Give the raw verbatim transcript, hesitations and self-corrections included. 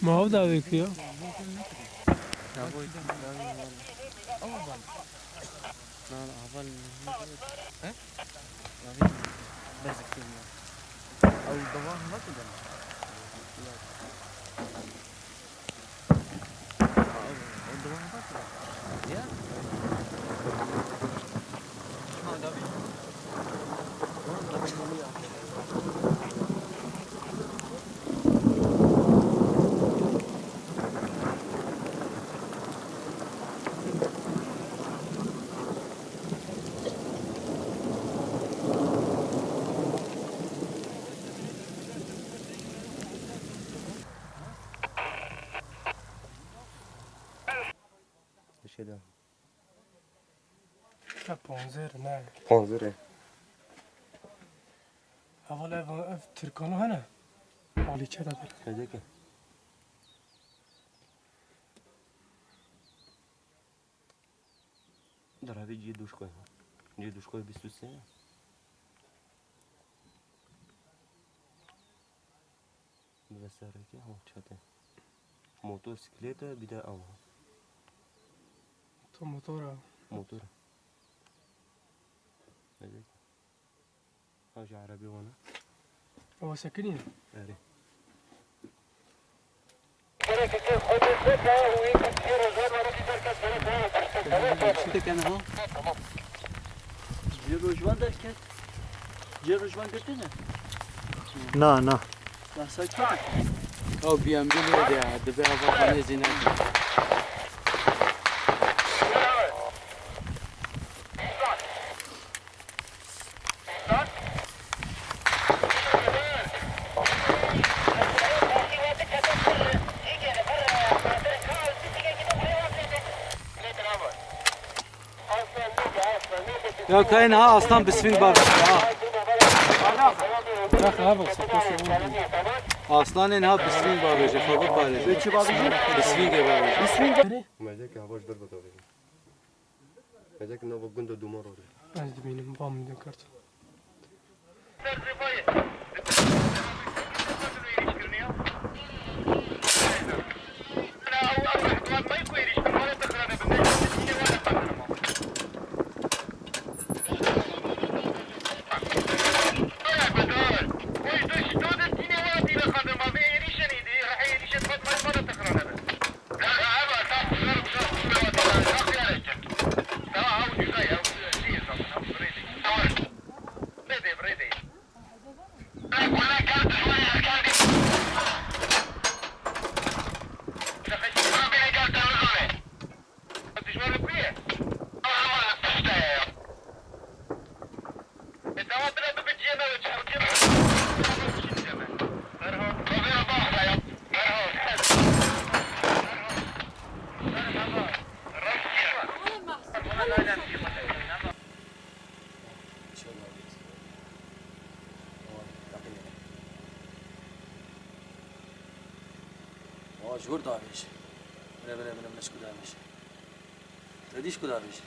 Ma ew davêkî ya. Te ponzêr ne. Ponzêr e. Heval ev, ev Tirkano hene. Alîçe de bir. Hede ke. Darabê ciyê duşkoy. Ciyê duşkoy bîst û sê. Bi veserekê ha çete. Motor, siklete, bir de ama. To motora. Motor. Evet. Ha, ji erebê wana. Ewa sekinî? Erê. Cê rojvan derket. Cê rojvan girtine? Na, na. Ew B M W de ya, dibe ava xanê zî ne. Ya kayên ha aslan bismîl bavêje ha. Bak ha bak, sakın sorun. Aslanên ha bismîl bavêje, xwe biparêze. Çi bavêje? Bismîl bavêje. Bismîl. Mecek hava ji ber bidavêje. Mecek nava gunda Dumar ore. Ez dibînim, bam min kurt. Wa ji wir davêje. Bire, bire, bire, bire, ji ku davêje. Te dî ji ku davêje.